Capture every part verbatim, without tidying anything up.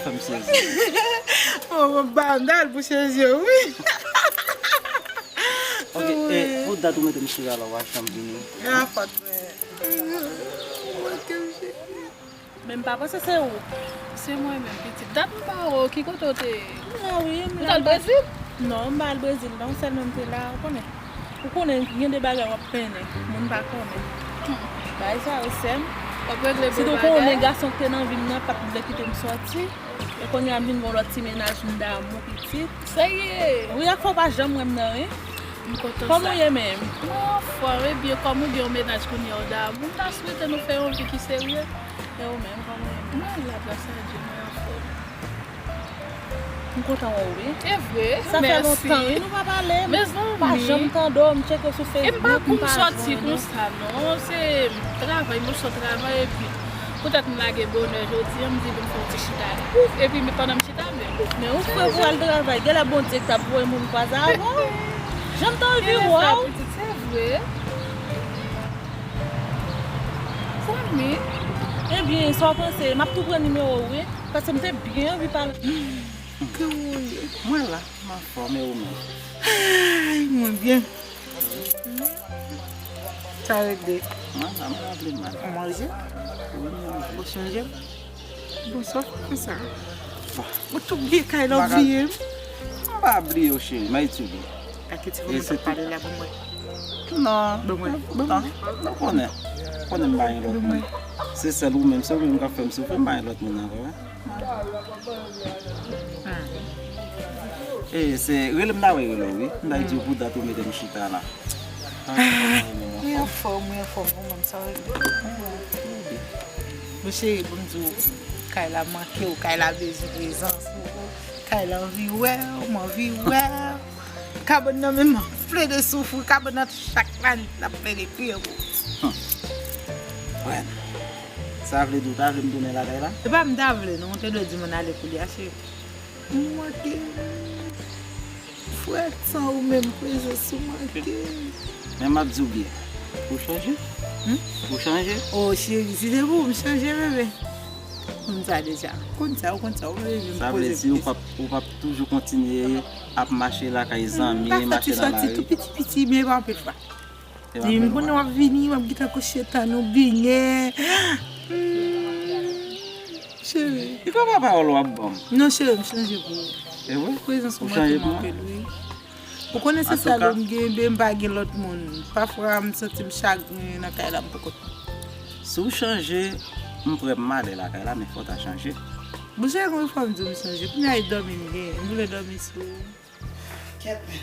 Fè m sezi. Bon, bon, ba m dal pou sezi, wi. Ok, e, pou dat ou mete m chita la, w a janm vini. A, fòt, men. Manke m chita. Men m pa panse se ou. Se mwen menm, pitit. Dat m pa wè w, ki kote w te ye? M la, wi, m la. Ou t al Brezil? Non, m pa al Brezil, non, sèlman m te la, ou konnen. Ou konnen, gen de bagay w ap pennen, moun pa konnen. Hmm. Bagay sa yo, sè m. W ap regle bèl bagay. Sitou konnen gason k te nan vi m nan, pa t vle kite m sòti. E kounye a m vin gen yon lòt ti mennaj, m damou pitit. Serye? Wi, ak fò w pa janm wè m nan, wi. M kontan sa. Kòman w ye menm? Mwen anfòm, ebyen, kòm ou gen yon mennaj kounye a, w damou, m ta swete nou fè yon vi ki serye. E ou menm, kòman w ye? Mwen la, gras a Dye, mwen anfòm. M kontan wè w, wi. E vre, mèsi. Sa fè lontan, wi, nou pa pale. Mezanmi. Pa janm tande w, m tcheke w sou Facebook, m pa jwenn ou. E m pa pou m sòti konsa, non. Se travay, m sot travay, epi poutèt m lage bonè jodi a, m di pou m fè yon ti chita. Pouf, epi m, pandan m chita, men. Men ou fre pou al travay. Genlè Bondye ki t ap voye moun kwaze avè w. Janm t anvi wè w. Pitit, se vre. Zanmi. Ebyen, sa w panse? M ap tou pran nimewo w, wi. Paske m te byen anvi pale. Kòman w ye? Mwen la, m anfòm, e ou menm? Ay, mwen byen. Sa regle? Mwen la, m pa vle mal. Ou manje? Wi, m manje. Ou chanje? Bon, sa w fè konsa? Bon. Ou tou bliye kay la, ou bliye m? M pa bliye w, cheri, m a etidye. Ak ki ti moman t ap pale la pou mwen? Non, bon, mwen, bon, mwen. Ou konnen. Ou konnen m pa gen lòt moun. Se sèl ou menm, se ou menm k ap fè m soufri, m pa gen lòt moun ankò, wi. Hmm. E, se, rele m ta wè rele w, wi. M ta di w pou dat ou mete m chita la. Mwen anfòm, mwen anfòm, mwen menm sa regle. Mon cheri, pou m di w, kay la manke w, kay la bezwen prezans ou, kay la anvi wè w, m anvi wè w. Kabann nan menm ap plede soufri, kabann nan chak lannuit l ap plede kriye pou ou. Hmm. Wè. Sa vle di w ta vle m tounen lakay la? Se pa m ta vle, non, ou te dwe di m ann ale koulye a, cheri. Ou manke m. Frè, san ou menm prezans ou manke m. Men m ap di w byen. Ou chanje? Hmm? Ou chanje? O, cheri, si se pou ou, m chanje, bebe. Konn sa deja. Konn sa, ou konn sa, ou vle vin poze m kesyon. Sa vle di ou p ap, ou p ap toujou kontinye ap mache lakay zanmi, mache nan lari? M pa soti, soti tou piti, piti, men pa anpil fwa. Di m konnen w ap vini, w ap gentan kouche tann ou byen. Hmm. Cheri. Ki konpa pawòl w ap ban m? Non, cheri, m chanje pou ou. E vre? Prezans ou manke m anpil, wi. Ou konnen se sèl ou m gen, men m pa gen lòt moun. Pafwa, m santi m chagren nan kay la, m poko. Si w chanje, m prè m ale lakay la, men fò w ta chanje. Bouche, konbyen fwa m di w m chanje? Kounye a e dòmi m gen. M vle dòmi sou ou. Kèt, men.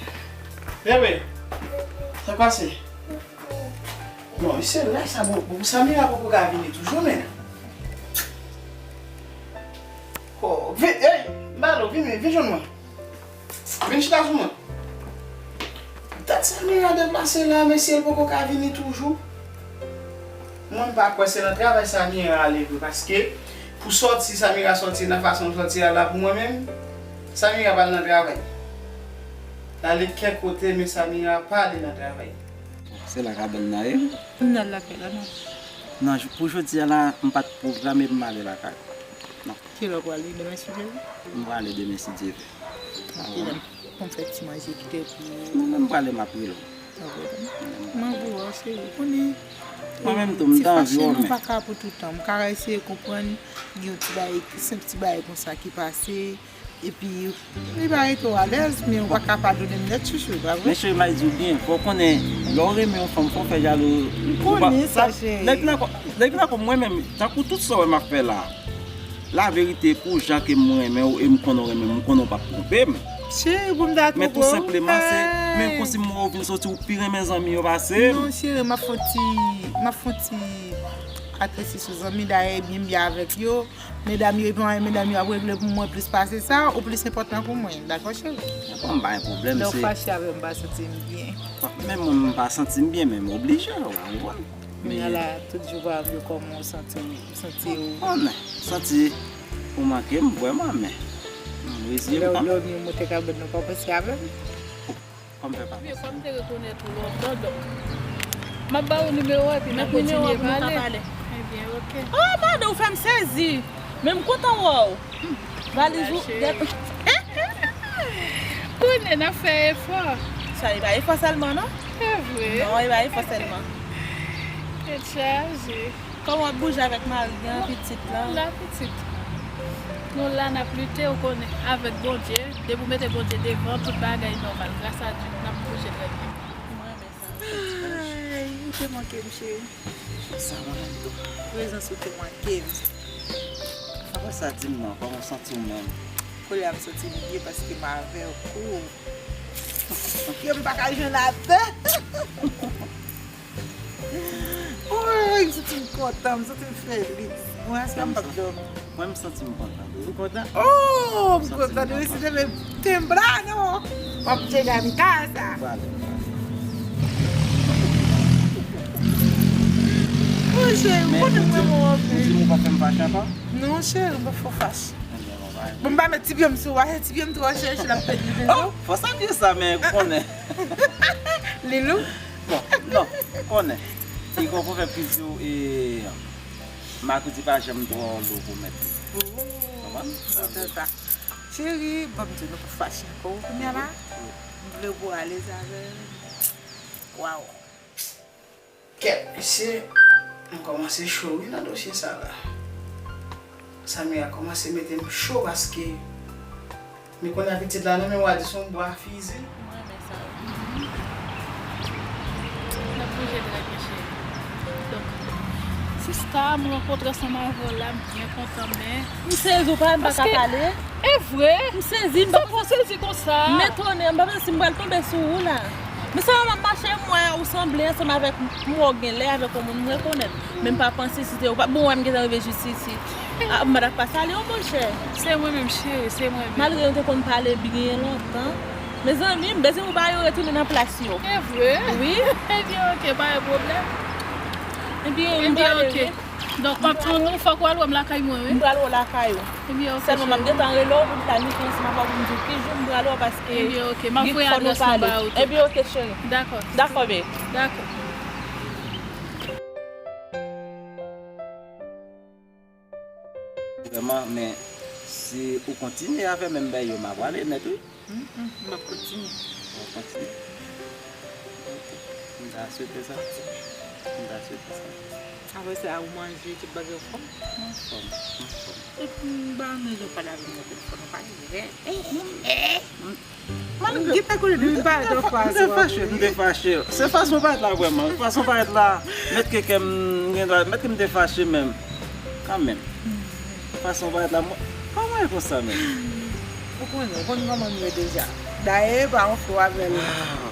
Bebe, sa pase? Non, se lè sa, bon, bon, Samira poko ka vini toujou, men. Oh, vin, hey, Balo, vin, vin, vin jwenn mwen. Vin chita sou mwen. Dat Samira deplase la, mesye, l poko ka vini toujou. Mwen, m pa kwè se nan travay Samira ale vre, paske pou sòti, Samira sòti nan fason l sòti a la, pou mwen menm, Samira pa al nan travay. L ale kèk kote, men Samira pa ale nan travay. Se la kabann nan ye? M nan lakay la, non. Non, j-, pou jodi a la, m pa t pwograme pou m ale lakay. Non. Kilè w prale demen, si Dye vle? M prale demen, si Dye vle. Kilè m fè ti manje kite pou ou? Non, men m prale, m ap rele w. Mwen anvi wè w, cheri. Konnen, mwen menm tou, m ta anvi wè w, men ti fache nou pa ka pou toutan. M ka eseye konprann, gen yon ti bagay, senp ti bagay konsa ki pase. Epi, li pa rete w alèz, men ou pa ka padone m nèt, chouchou, pa vre? Men cheri, m ap di w byen, fò w konnen, lè w renmen yon fanm, fò w fè jalou. M konnen sa, cheri. Nèg la, nèg la, nèg la, mwen menm, tankou tout sa w wè m ap fè la. Laverite, pou jan ke m renmen w e m konnen w renmen m, m konnen w p ap twonpe m. Cheri, pou m ta twonpe w. Men tou senpleman, se, men kòmsi m wè w vin soti, ou pi renmen zanmi yo pase m. Non, cheri, m ap fè yon ti, m ap fè yon ti atresi sou zanmi, dayè, byen, byen avèk yo. Medam yo, epi mwen, medam yo ap regle pou mwen plis pase sa, ou plis enpòtan pou mwen. Dakò, cheri? Bon, m pa gen pwoblèm, lè w fache avè m, m pa santi m byen. Men mwen, m pa santi m byen, men m oblije, w konprann? Kounye a la, tout jou pa m yo, kòman w santi w? Ou santi w? Bon, santi ou manke m vrèman, men m reziye m kanmenm. Lè w dòmi, w monte kabann nan, w pa panse avè m? Kòm fè pa. Ebyen, kòm m te rekonèt ou lontan, donk, m ap ba ou nimewo a, epi n ap kontinye pale. Ebyen, oke. Oh, madan, ou fè m sezi. Men m kontan wè w. Valiz ou, gèt. Konnen n ap fè efò. Sa e pa efò sèlman, non? E vre. Non, e pa efò sèlman. Tèt chaje. Kòman w ap bouje avèk mari, gen pitit la? La pitit. Nou la, n ap lite, ou konnen, avèk Bondye. Depi w mete Bondye devan, tout bagay nòmal. Gras a Dye, n ap bouje trè byen. Mwen renmen sa. Ay, ou te manke m, cheri. Sa mwen menm tou. Prezans ou te manke m. Apre sa, di m non, kòman w santi w menm? Kounye a m santi m byen paske m avèk ou. Yo, m pa ka jwenn atè. Woy, m santi m kontan, m santi m feliz. Mwen, aske m p ap dòmi. Mwen, m santi m kontan, wi. Ou kontan? Oh, m kontan, wi, si te men tembrano. W ap tchega nan kay sa. Vale. Mon cheri, ou konnen mwen renmen w anpil. Ou di m ou pa fè m fache ankò? Non, cheri, m pa fè w fache. Bon, m pa met ti pye m sou ou, ti pye m twò chèch, l ap pèdi devan. Oh, fò sa byen sa, men konnen. Li lou? Bon, non, konnen. Li gon pwovèb ki di w, e, makout pa janm twò lou pou mèt li. Konprann? Cheri, ban m di w, nou pa fache ankò. Kounye a la, m vle pou w alèz avè m. Waw. Kèt, mesye, m kòmanse cho wi nan dosye sa la. Samira kòmanse mete m cho paske, men kounye a pitit la nan men w a di se yon bwa fizi. M renmen sa wi. N ap bouje trè byen, cheri. Donk, sista, m rankontre ansanm avè w la, m byen kontan, men m sezi, ou pa, m pa ka pale. E vre? M sezi, m pa konsa. Sa fè w sezi konsa? M etone, m pa panse si m pral tonbe sou ou la. Men sèlman m ap mache, m wè ou sanble ansanm avèk, m wè w genlè avèk yon moun m rekonèt. Men m pa panse si se ou pa, bon, wè m gentan rive jis isit. Ah, m pa t ap pa salye w, monchè. Se mwen menm, cheri, se mwen menm. Malgre nou te konn pale byen lontan. Mezanmi, m bezwen pou bagay yo retounen nan plas yo. E vre? Wi. Ebyen, oke, pa gen pwoblèm. Ebyen, m prale, wi. Donk, m ap tann ou, fòk w al wè m lakay mwen, wi. M pral wè w lakay ou. Ebyen, oke, cheri. Sèlman, m ap gentan rele w pou m planifye ansanm avè w pou m di w ki jou m pral wè w paske fòk nou pale. Ebyen, oke, m ap voye adrès lan ba ou tou. Ebyen, oke, cheri. Dakò. Dakò, babe. Dakò. Vrèman, men si ou kontinye avè menm bèy yo, m ap prale nèt, wi. Mm, mm, m ap kontinye. W ap kontinye? Ok. M ta swete sa. M ta swete sa. Apre sa, ou manje, tout bagay anfòm? Anfòm, anfòm. Epi, m pa renmen jan w pale avè m nan telefòn, ou pale vrè. Eh, eh, eh. Malgre m te fache, m te fache. Se fason parèt la vrèman. Fason parèt la, mèt ke kè m gen dwa, mèt ke m te fache menm. Kanmenm. Fason parèt la, mwen, kòman e konsa menm? Ou konnen, ou konn kòman m ye deja. Dayè, pa yon fo avè l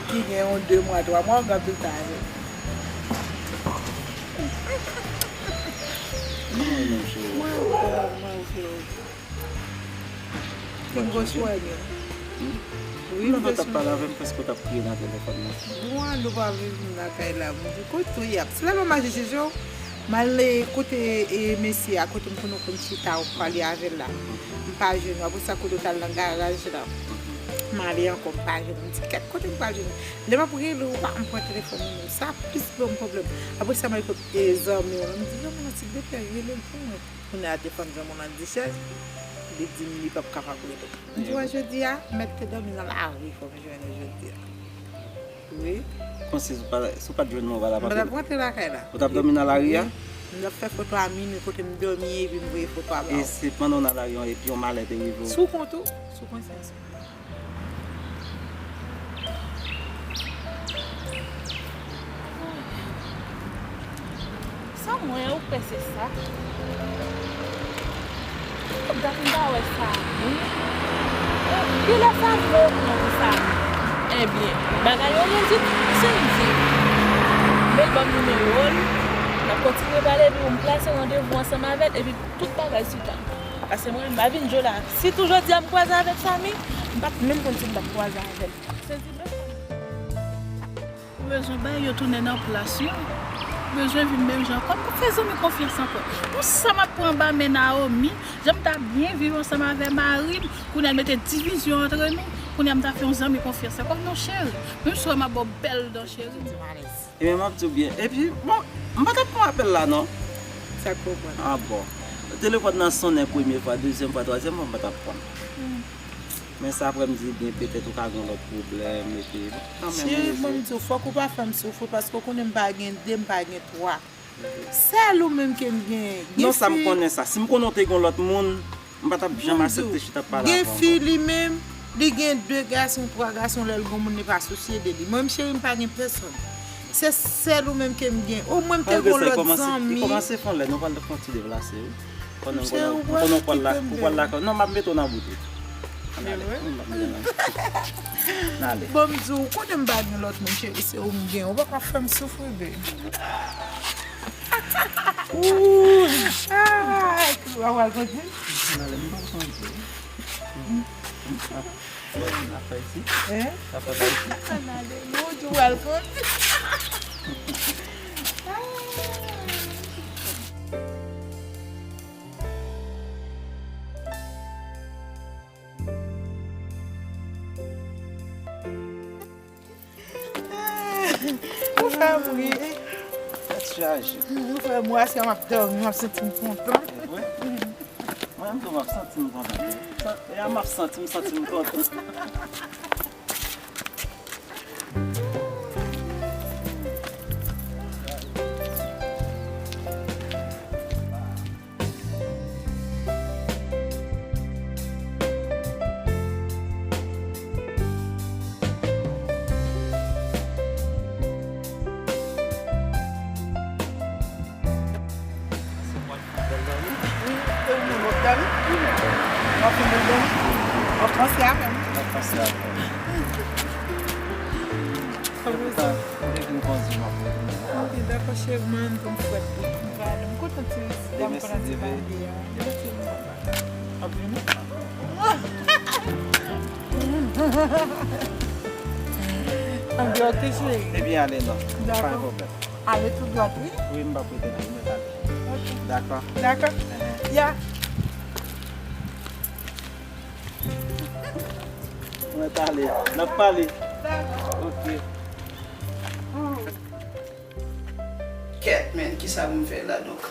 ki gen yon de mwa, twa mwa, ou gen anpil tan avè l. Kòman e menm, cheri? Mwen, mwen, mwen, mwen. King Goswami. Wi, m te sonje. Pandan w t ap pale avè m, prèske w t ap kriye nan telefòn nan. Bon, a nou pa vin lakay la, m di, kote w ye? Se la m mache chèche w. M al kote, e, mesye a, kote m konn konn chita, w pale avè l la. M pa jwenn ou. Apre sa, kote w t al nan garaj la. M ale ankò, m pa jwenn ou. M di, kèt, kote m pral jwenn ou? Lè m ap rele ou, ou pa, m pran telefòn ou menm. Sa plis ban m pwoblèm. Apre sa, m al kot, e, zanmi w lan. M di, zanmi w lan, silvouplè, rele l pou mwen. Kounye a, telefòn zanmi w lan dichaj, li di m li p ap kapab rele. M di, wè, jodi a, mèt te dòmi nan lari, fò m jwenn ou jodi a. Wi. Konsi, si w pa, si w pa t jwenn mwen, w pa t ap rantre? M pa t ap rantre lakay la. Ou t ap dòmi nan lari a? Wi. M t ap fè foto a minwi kote m dòmi, epi m voye foto a ba w. E se pandan w nan lari an, epi yon malè te rive w? Sou kont ou, sou konsyans ou. Sa mwen, ou kwè se sa? Tout dat m pa wè Samy. Kilè Samy yo pran pou Samy? Ebyen, bagay yo rezoud, Cindy. Men l ban m nimewo l, n ap kontinye pale, epi pou m plase randevou ansanm avè l, epi tout bagay sou tab. Paske mwen, m pa vin jwe la. Sitou jodi a m kwaze avèk Samy, m pa t menm konn si m t ap kwaze avè l. Sezi menm. Ou bezwen bay yo tounen nan plas yo. Ou bezwen vin menm jan ankò. M pa fè zanmi konfyans ankò. Pou sa m ap pran anba men Naomi, jan m ta byen viv ansanm avè mari m, kounye a l mete divizyon antre nou, kounye a m ta fè yon zanmi konfyans ankò. Non, cheri. Menm si w wè m ap ba w bèl dan, cheri. Ebyen, m ap di w byen. Epi, bon, m pa t ap pran apèl la, non. Sa k pran w pran? Ah, bon. Telefòn nan sonnen premye fwa, dezyèm fwa, twazyèm fwa, m pa t ap pran. Men sa apre m di, byen, petèt ou ka gen lòt pwoblèm, epi, bon, kanmenm, cheri, mwen di w, fòk ou pa fè m soufri, paske w konnen m pa gen de, m pa gen twa. Sèl ou menm ke m gen. Non, sa m konnen sa. Si m konnen w te gen lòt moun, m pa t ap janm aksepte chita ap pale avè w ankò. Gen fi li menm, li gen de gason, twa gason, lè l gen moun, li pa sousye de li. Mwen, m cheri, m pa gen pèsonn. Se sèl ou menm ke m gen. Omwen m te gen lòt zanmi. Li kòmanse fè yon lè, nou pral fè yon ti deplase, wi. Konnen, konnen, konnen w pral la, ou pral la, non, m ap mete w nan bout, wi. Ann ale. M ap mete w nan bout. Ann ale. Bon, m di w, ou konnen m pa gen lòt moun, cheri, se ou m gen. Ou pa ka fè m soufri, baby. Ooh. Ah, ou pral konti? Ann ale, m pa sonje. Afè isi. Hein? Afè pa isi. Ann ale, nou di w al konn. Ou fè m ri. Tèt chaje. Ou fè m ri, aswè m ap dòmi, m ap santi m kontan. Mwen menm tou, m ap santi m kontan. Sa, e a m ap santi m, santi m kontan. Bèl dòmi? Wi, e ou menm, w ap dòmi? Wi, m ap dòmi. W ap fè bèl dòmi? W ap panse avè m? M ap panse avè w. Kòman sa? Mwen vin kondi, m ap retounen. Ok, dakò, cheri, mwen menm tou m frèt tou. M pral, m kontan ti dam pran ti pale a. Demen si Dye vle. W ap vini? Anbyen, ok, cheri. Ebyen, ale non. Pa gen pwoblèm. Ale tou dwat, wi. Wi, m p ap rete la, m mèt ale. Ok. Dakò. Dakò. Ya. M mèt ale. N ap pale. Dakò. Ok. Kèt, men, kisa pou m fè la, donk?